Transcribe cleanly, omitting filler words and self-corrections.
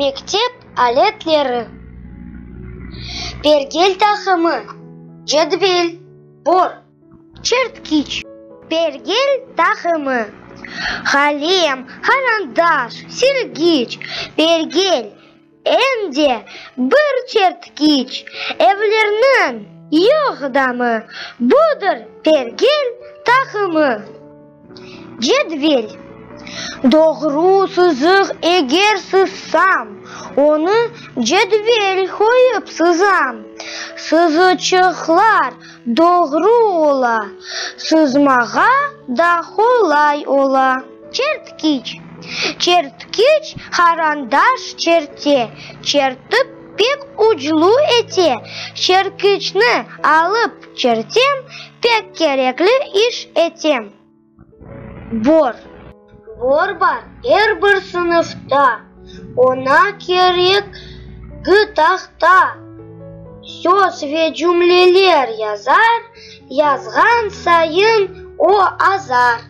Mektep aletleri. Pergel taqımı, cedvel, bor, çertkiç. Pergel taqımı, qalem, qarandaş, silgiç, pergel, em de bir çertkiç. Evlerniñ yoq damı, budır pergel taqımı. Cedvel. Doğru sızıq eger sızsam, Onı cedvel qoyıp sızam. Sızıçıqlar doğru ola, Sızmağa da qolay ola. Çertkiç. Çertkiç qarandaş çerte, Çertip pek uclu ete. Çerkiçni alıp çertem, Pek kerekli iş etem. Bor. Bor bar er bir sınıfta, Oña kerek tahta. Söz ve cümleler yazar, Yazğan sayın o azar.